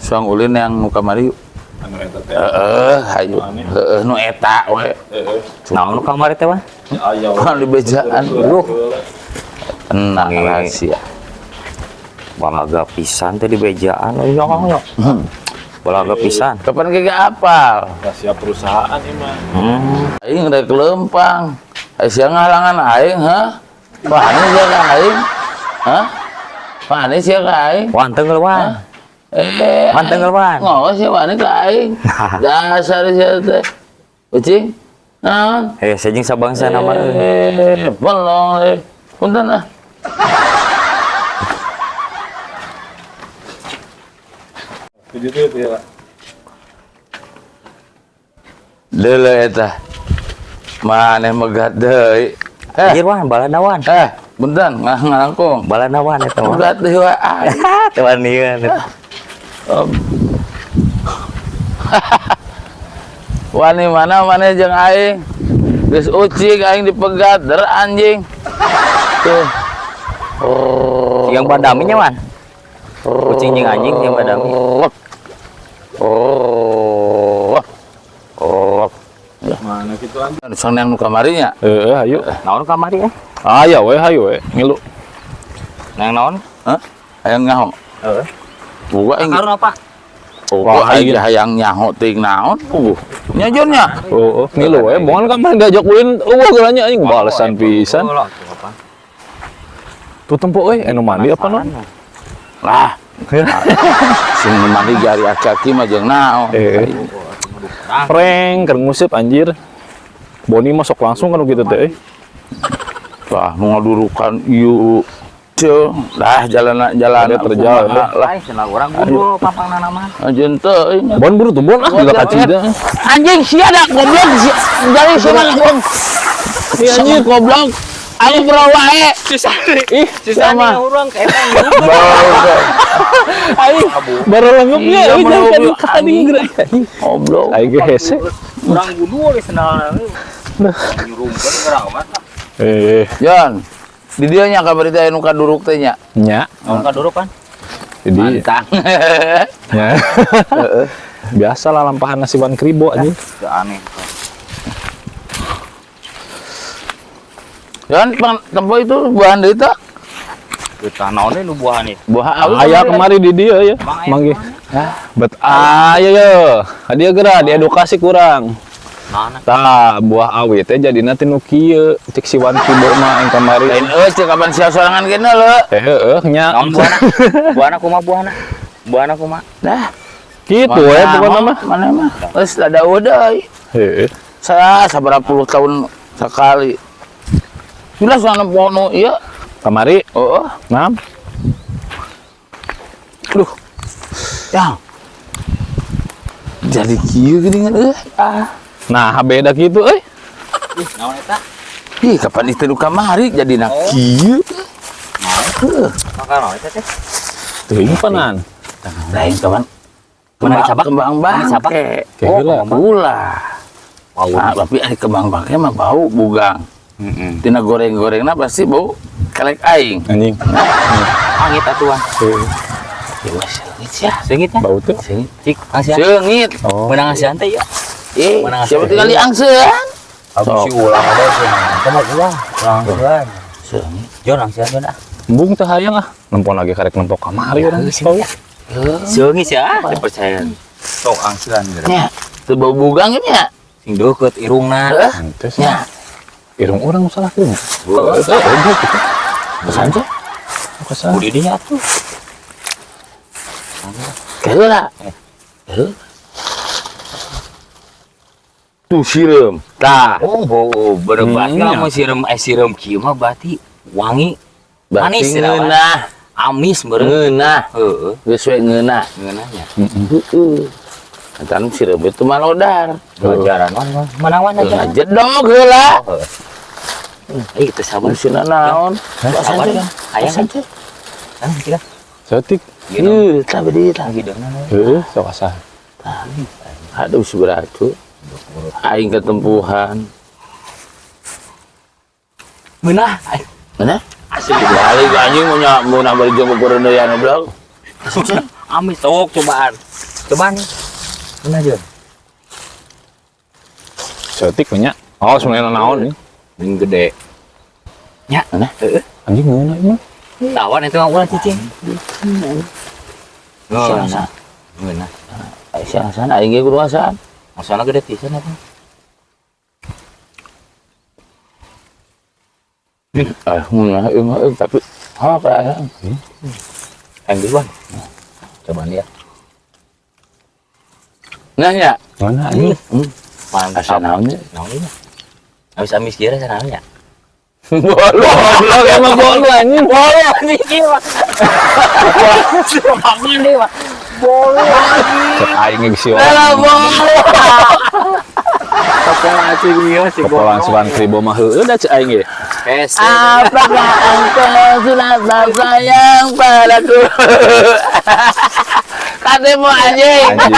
Suang ulin yang nu kamari. Anu eta teh. Heeh, hayu. Heeh, nu eta we. Heeh. Naon nu kamari teh, Wan? Aya. Kan di bejaan. Duh, Tenang Nge. rahasia. Balaga pisan teh di bejaan. Oh, iya, iya. Balaga pisan. Kapan ge apal? Rahasia perusahaan ieu mah. Aing rek lempang. Ai sia ngahalangan aing, ha? Wani sia ka aing? Hah? Wani sia ka aing? Wan tenggel, Wan. Eh, Wan tenggel, Wan. Ngos sia wani ka aing. Dasar sia teh. Ucing. Naon? Eh, saya jeung sabangsa nama. Eh, belong eh. Punten ah. Tujuh tuh ya. Deuleu eta. Maneh megat deui. Eh, Anjir, Wan, balana, Wan. eh, punten ngalangkung. Balana, Wan eta, Wan. Megat deui wae. Aing. Teu wanian. Wani mana mana jeung aing. Geus ucing aing dipegat der anjing. Tuh. Oh. Yang badaminya, Wan. Kucing jeung anjing yang badami. Oh. Oh. Mana kitu anjing? Sang yang nu kamari nya. Heeh, hayu. Naon kamari eh? Aya we, hayu we. Ngilu. Nang naon? Hah? Hayang nyaho. Heeh. Buka aing. Karun apa? Oh, Wah, aing aing. hayang nyaho ting naon. Nya Jon nya. Oh, ngilu we. Bongan kamari diajak ulin eueuh geura nya anjing balesan pisan. Tuh tempo euy, anu mandi apa non? Lah, sing nu mandi jari aki-aki mah jeung naon. Eh. Prank keur nguseup anjir. Boni masuk langsung kan gitu teh. Wah, nu ngadurukan ieu. Ceu, dah jalan jalan Ada terjal, ya. lah. Ai cenah urang gundul pampangna mah. Anjeun teu euy. Bon buru tuh bon ah gila kacida. Anjing sia da goblok sia. Jadi sia mah goblok. Ih anjir. Goblok. Aing bro wae. Ih, Sama. Urang ka eta. Goblok. aing baru lengepnya Iya, euy baru jangan lengep, tadi anjing. geura anjing. Goblok. Aing ge hese. Urang gundul geus cenah. Nyurungkeun geura mah. Eh, Jon. Di dieu nya kabar teh anu kaduruk teh nya. nya. Naon kaduruk kan? Jadi Mantang. nya. Biasa lah lampahan nasi wan kribo anjing. Teu aneh. Jon, tempo itu buahan deui teh. Kita naon nu buahan ieu? Buah awi. Aya kemari di dia ya. Emang aya Manggih. Hah? Bet aya ye. Hadiah geura diedukasi kurang. Naon? Tah, buah awi teh jadina teh nu kieu cek si wan kribo mah yang kamari. Lain euy cek kapan sia sorangan kene leu. Eh heueuh nya. Naon buahna? Buahna kumaha buahna? Buahna kumaha? Dah. Kitu we pokona mah. Mana mah. Geus ada deui. Heeh. Saya sabaraha puluh tahun sekali. Jelas sana pono ieu. Kamari Oh, nam. Aduh. Yang. Jadi kieu geuningan euy. Ah. Nah, beda gitu euy. Ih, naon eta? Ih, kapan itu nu kamari jadi na kieu. Naon? Maka naon eta teh? Teuing panan. Lain kawan. Mana cabak? Kembang Mana cabak? bangke. Oh, kembang. Ulah. Bau. Nah, tapi ari kembang bangke mah bau bugang. Heeh. Tina goreng-gorengna pasti bau kelek aing. Anjing. Angit atuan. Heeh. Ya wes seungit sia. Seungit nya? Bau teh. Seungit. Cik, angsian. Seungit. Oh. Menang angsian teh ya. Eh, Menang siapa angsian. tinggal angsean? Aku si ulang ada sih. Kamu ulang. Angsian. Seungit. Jon angsian jon ah. Embung teh hayang ah. Nempon lagi karek nempok kamari urang geus bau. Seungit ya, dipercaya. Sok angsian geura. Nya, teu bau bugang ini ya. Sing deukeut irungna. Heuh. Henteu sih. Nya, Irung urang nu salah kieu. Heeh, gitu. pesan teh. Kesan. Budi dinya atuh. Keheula. Heuh. Tuh sireum. Tah, Oh, bau bener berarti Hmm, ya. lamun sireum sireum kieu mah berarti wangi berarti manis cenah, Wan. ngeunah. Amis meureun. Ngeunah. Heeh, Geus we ngeunah. ngeunahnya. Heeh. Eta nu sireum itu mah lodar. Ajaran wan, wan. Menang wan ajaran. Ngajedog heula. Oh, heeh. Eh, teu sabar. Sina naon? Sabar kan. Hayang kan. Teh. Kan kita. Setik. Gitu. Heuh, tah beuh tah. Hideungna. Heeh, sok asah. Aduh seberatu. Aing ketempuhan. Meunah. Mana? Asli. Balik anjing mau mau nambah jam ukuran dari anu blog. Amis sok cobaan. Coba nih. Mana aja? Cetik banyak. Oh, sebenarnya naon nih. Ini gede. Ya, Mana? Heeh. Anjing ngeunah ieu mah. Tawan itu mah ulah cicing. Sana. Ngeunah. Aisyah sana aing ge kudu asaan. Masalah gede pisan apa? Ah, ngeunah ieu mah euy, tapi ha kayak Aing duluan. Coba lihat. Nanya. Ngeunah anjing. Mantap. Asa naon nya? Naon ieu? Habis amis kira sana nya. Bolu. Goblok emang bolu anjing. Bolu anjing ieu mah. Aman deh mah. Bolu anjing. Cek aing ge sih. Lah bolu. Topong aci ieu si Kepolan suan kribo mah heueuh da cek aing ge. Hese. Apakah engkau sudah tak sayang padaku? Katemu anjing. Anjing.